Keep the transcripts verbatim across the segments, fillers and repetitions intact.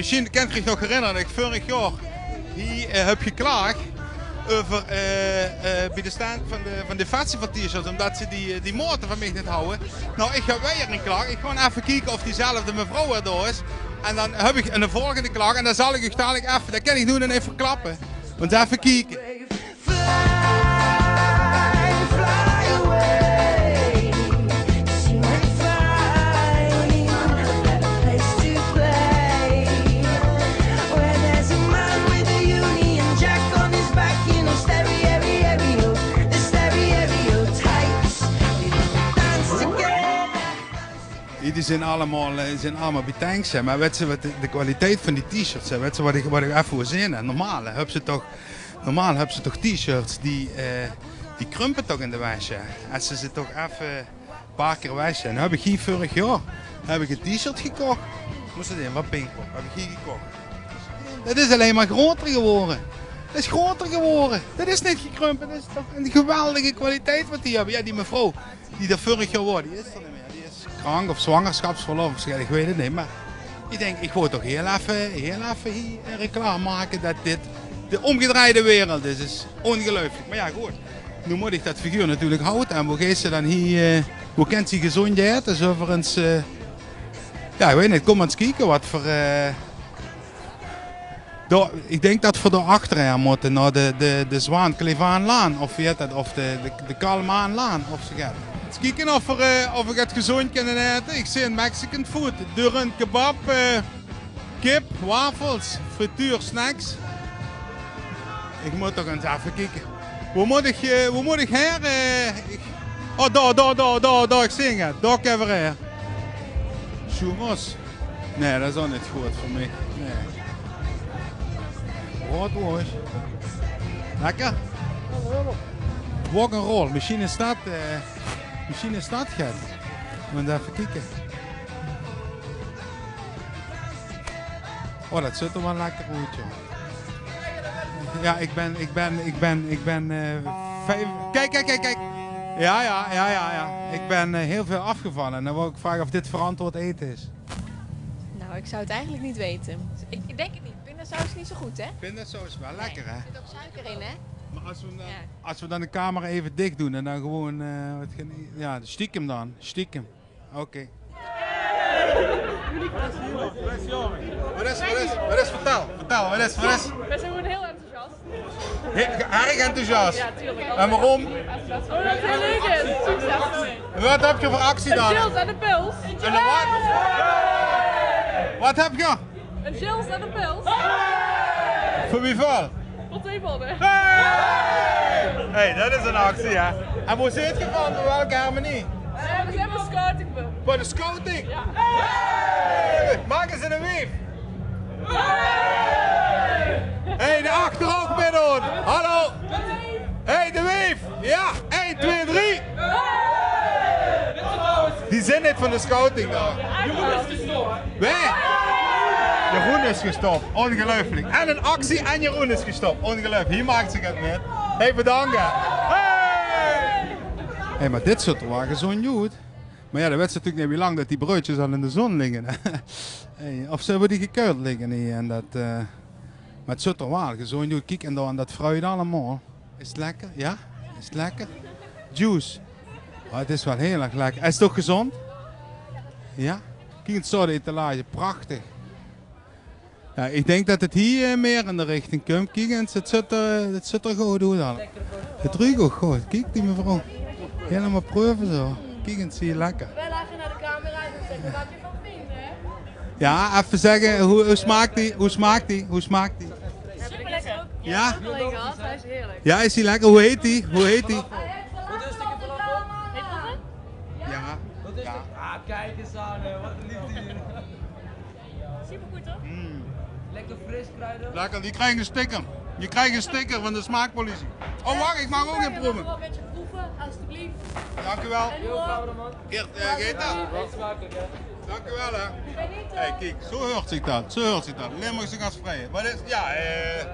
Mesjien kènt geer uch nog herinnere det ich veurig jaor hie, eh, höb geklaag euver, eh, eh, bie de stand van de, van de Festival-T-shirts, ómdet ze die, eh, die maote van mich neet hawwe. Noe, ich höb weer ein klaag. Ich gaon effe kieke of diezelfde mevrouw weer dao is. En dan höb ich ein volgende klaag. En dan zal ich uch dalik effe, det kan ich noe nog neet verklappe. Ins effe kieke. Fly, fly away. She might find a better place to play. Where there's a man with a Union Jack on his back in a stereo, the stereotypes. We dance together. Die zeen allemaol, eh, zeen allemaol bie Tanks, hè. Mer wèt ze waat de, de kwaliteit van die T-shirts, hè? Wèt ze waat ich, waat ich effe wol zeen, hè? Normaal, hè, höbs se toch, normaal höbs se toch T-shirts die, eh, die krumpe toch in de wesj, hè? Es se ze toch effe paar kier wesje. En höb ich hie veurig jaor, höb ich ein T-shirt gekoch. Mós se zeen, van Pinkpop. Höb ich hie gekoch. Det is allein mer groter gewore. Det is groter gewore. Det is neet gekrumpe. Det is toch ein geweldige kwaliteit waat die höbbe. Jao, die mevrouw die d'r veurig jaor waor, die is d'r neet mieë. Die is krank of zwangerschapsverlof of zoe, ich weit 't neet. Mer ich dink, ich wol toch hieël effe, hieël effe hie ein reclame make det dit de ómgedreide wereld is. Is óngeluifelik. Mer jao, good. Noe mót ich det figuur natuurlik hawwe. En wo geis se dan hie, eh, wo kèns se hie gezóndj aete? Zölle v'r ins, eh, jao, ich weit neet, kóm mer ins kieke waat veur, eh, dao, ich dink det v'r dao achter mótte, nao de, de, de Zwaan Klevaanlaan, of wie hèt det, of de, de, de Kalmaanlaan, of zoe get. Ins kieke of v'r, eh, of ich get gezóndj kan aete. Ich zeen Mexican food, dörren, kebab, eh, kip, wafels, frituur, snacks. Ich mót toch ins effe kieke. Wo mót ich, eh, wo mót ich haer? Eh, ich, oh, dao, dao, dao, dao, dao, ich zeen 't. Dao kinne v'r haer. Churros. Nae, det is ouch neet good veur mich. Nae. Broadwurst. Lekker? Rock'n'roll. Mesjien is det, eh, mesjien is det get. Mót effe kieke. Oh, det zuut d'r waal lekker oet, jao. Jao, ich bön, ich bön, ich bön, ich bön, eh, vief, kiek, kiek, kiek, kiek. Jao, jao, jao, jao, jao. Ich bön, eh, hieël väöl aafgevalle. En dan wol ich vraoge of dit verantwoord aete is. Nou, ik zou het eigenlijk niet weten. Ik, ik denk het niet. Pindasaus is niet zo goed, hè? Pindasaus is waal lekker, hè? Er zit ook suiker in, hè? Mer es v'r dan, es v'r dan de camera effe dich doon en dan gewoon, eh, waat gaon, jao, stiekem dan, stiekem. Oké. Waat is, waat is, waat is, vertèl, vertèl, waat is, waat is? We zijn gewoon heel enthousiast. He-, erg enthousiast. Ja, tuurlijk. En waarom? Omdat het heel leuk is. Succes ermee. Waat höb geer veur actie dan? Een Jills en een pils. En een waat? Waat höb geer? Een Jills en een pils. Veur wieväöl? Veur twee bonnen. Hey! Hey, det is ein actie, hè? En wo zeet geer van? Welke harmonie? Eh, we zijn van scouting. Van de scouting? Ja. Hey! Maak ins ein weef. Hey, de achter ouch mitdoon. Hallo. Hey, de weef. Jao, ein, twee, drie. Die zeen neet van de scouting dao. Jeroen is gestop. Wae? Jeroen is gestop. Óngeluifelik. En ein actie en Jeroen is gestop. Óngeluifelik. Hie maak ich 't mit. Hey, bedank, hè. Hey! Hey, mer dit zuut d'r waal gezóndj oet. Mer jao, dan weits se natuurlik neet wie lang det die breudjes al in de zon ligke. Hey, of ze höbbe die gekuild ligke hie en det, eh, mer 't zuut d'r waal gezóndj oet. Kiek, en dan det fruit allemaol. Is 't lekker? Jao? Is 't lekker? Juice. Oh, 't is waal hieël erg lekker. Is 't ouch gezóndj? Jao? Kiek ins zo de etalage. Prachtig. Jao, ich dink det 't hie, eh, mieë in de richting kump. Kiek ins, 't zuut d'r, 't zuut d'r good oet al. 't Ruuk ouch good. Kiek, die mevrouw. Hielemaol preuve zo. Kiek ins, hie lekker. Wij lachen naar de camera en dan zeggen wat je ervan vindt, hè? Jao, effe zègke, wie, wie smaak die? Wie smaak die? Wie smaak die? Super lekker. Jao? Hij is heerlijk. Jao, is die lekker? Wie heet die? Wie heet die? Jao. Jao. Ah, kijk eens aan, hè. Wat een liefde hier. Supergoed, toch? Mm. Lekker fris, kruiden. Lekker, die kriege ein sticker. Die kriege ein sticker van de smaakpolitie. Oh, wach, ich maag ouch ein proeve. Nog ein bietje proeven, alstublieft. Dank u wel. En hoe, eh, Geert, eh, Geert, hè? Eet smakelijk, hè? Dank u wel, hè. Hey, kiek, zo huurt zich det. Zo huurt zich det. Limburgse gastvrijheid. Waat is, jao, eh,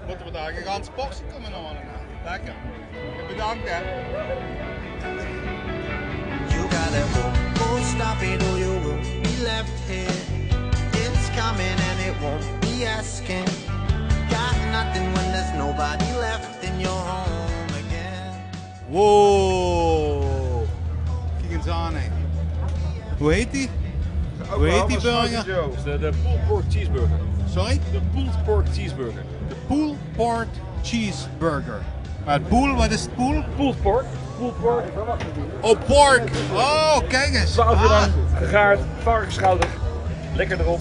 mótte v'r dao ein ganse portie kómme haole, hè? Lekker. Bedank, hè. You gotta go. Won't stop it or you will be left here. It's coming and it won't be asking. Got nothing when there's nobody left in your home again. Wow. Kiek ens aan, hè. Hoe heet die? Hoe heet die burger? Is de, de pulled pork cheeseburger. Sorry? De pulled pork cheeseburger. De pulled pork cheeseburger. Maar het poel, wat is het poel? Pulled pork. Pulled pork. Oh, pork. Oh, kijk eens. Twaalf uur lang gegaard, varkensschouder. Lekker erop.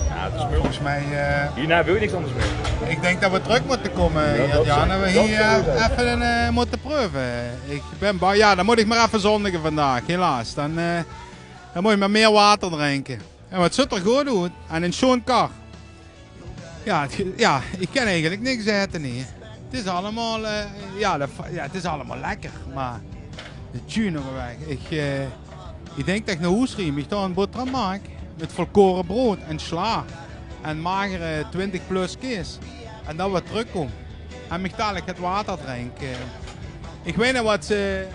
Ja, het is smul. Volgens mij, eh, hierna wil je niks anders meer. Ik denk dat we terug moeten komen, Jan. Dat, dat, dat sowieso. En we hier, eh, even, eh, moeten preuve. Ik ben bang. Ja, dan moet ik maar even zondigen vandaag, helaas. Dan, eh, dan moet je maar meer water drinken. En wat zit er goed uit. En een schoon kar. Ja, het ge-, ja, ik kan eigenlijk niks eten hier. Het is allemaal, eh, ja, de fa-, ja, het is allemaal lekker, maar de tune nog weg. Ik, eh, ik denk dat ik naar hoes rie, mich daar een boterham maak met volkoren brood en sla en magere twintig plus kaas. En dan weer terugkom. En mich dadelijk het water drinken. Ik weet niet wat ze,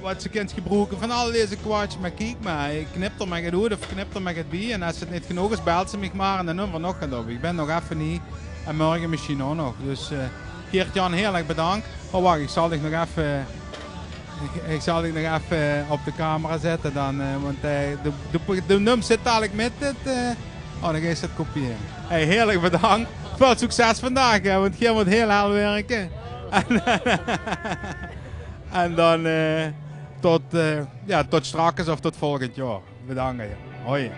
wat ze kent gebruiken van al deze kwats, maar kiek maar, ik knip er maar het uit of knip er maar het bij. En als het niet genoeg is, belt ze mich maar en dan nummer nog gaat op. Ik ben nog even niet. En morgen misschien ook nog. Dus, eh, Geert-Jan, heerlijk bedankt. Oh, wacht, ik zal dich nog even, ik, ik zal dich nog even op de camera zetten dan, eh, want, eh, de, de, de num zit dadelijk met het, eh, oh, dan ga je het kopiëren. Hey, heerlijk bedankt. Veel succes vandaag, hè, want jij moet heel hel werken. En, en dan, eh, tot, eh, ja, tot straks of tot volgend jaar. Bedankt, hè. Hoi.